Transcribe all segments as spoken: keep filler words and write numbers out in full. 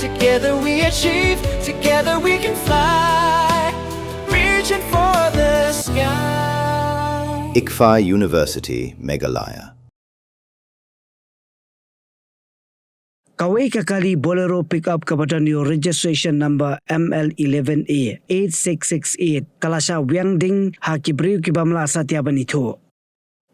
Together we achieve, together we can fly. Reaching for the sky. ICFAI University, Meghalaya. Kawei ka kali Bolero pickup kaba don ïa u registration number M L eleven A eight six six eight ka la shah wiang ding ha ki briew ki bym lah satia ban ithuh.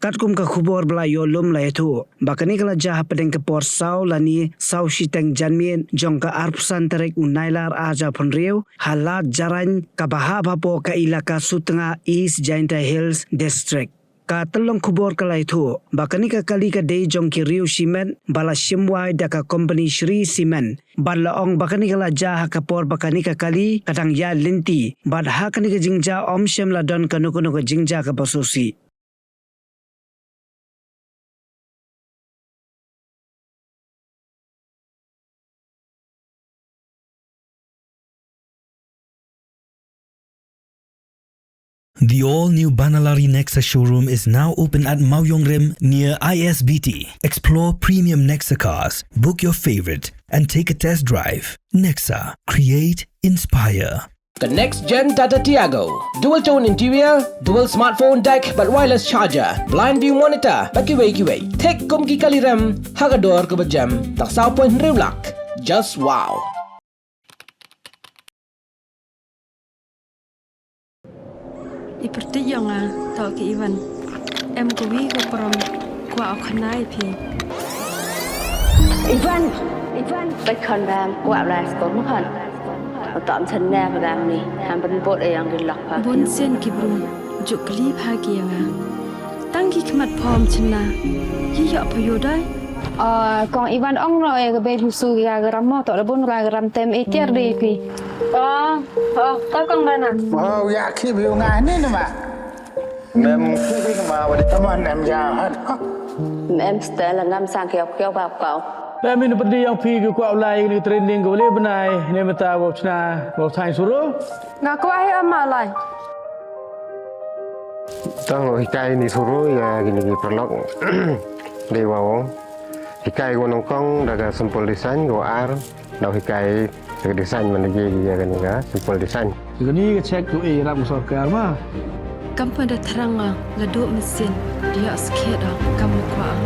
Katkum ka khubor ba la ïoh lum la ïathuh ba kane ka la jia hapdeng ka por saw lane saw shiteng janmiet jong ka arphew san tarik u Nailar arhajar arphew hynriew ha Lad Jarain kaba hap hapoh ka ilaka Sutnga, East Jaintia Hills District. Ka tyllong khubor ka la ïathuh ba kane ka kali ka dei jong ki riew shimet ba la shim wai da ka kompani Shree Cement bad la ong ba kane ka la jia ha ka por ba kane ka kali ka dang ïaid lynti bad ha kane ka jingjia ym shym la don kano kano ka jingjia kaba sngewsih. The all-new Banalari Nexa showroom is now open at Mawïong Rim near I S B T. Explore premium Nexa cars, book your favorite, and take a test drive. Nexa, create, inspire. Ka next gen Tata Tiago, dual tone interior, dual smartphone deck bad wireless charger, blind view monitor bad kiwei kiwei. Thik kum ki kali rem ha ka dor kaba jem tang saw point hynriew lak. Just wow. I pyrthei ïong nga, to ki Ivan. Em kawi ka prom kwah u khana ïa phi. Ivan, Ivan, peit khon bam kwah lai sko mu khon. Uta am chen ne ba dang ni, ham ban bot e yang di lok pa. Bun sien ki bru juk kli pha ki ïa nga. Tang ki khmat phom chen na. Yi ïoh pha ïoh dai. Ah, kong Ivan ong no e ka bei husu ya ka ram mo to da bun ra ka ram tem e tiar de phi. Oh, oh, ka kong bana. Oh, ya ki bi nga ni ni ma. Mem ki bi ma wa di. Tama nem ya ha. Mem stel ngam sang kiau kiau ba kau. Mem in pedi yang phi ki kwah lai ni training ko le benai ne meta wa chna wa thang suru. Nga kwah ai ama lai. Tang hikai ni suru ya kini ki paralok. Dei wa ong. Hikai ko nongkong da ka simple design ko ar. Dau hikai ka design man lagi ya kani ka simple design. Kani ka check tu eh ram sorkar ma. Kam pa da thrang nga la duk mesin dia skhet kam kwah.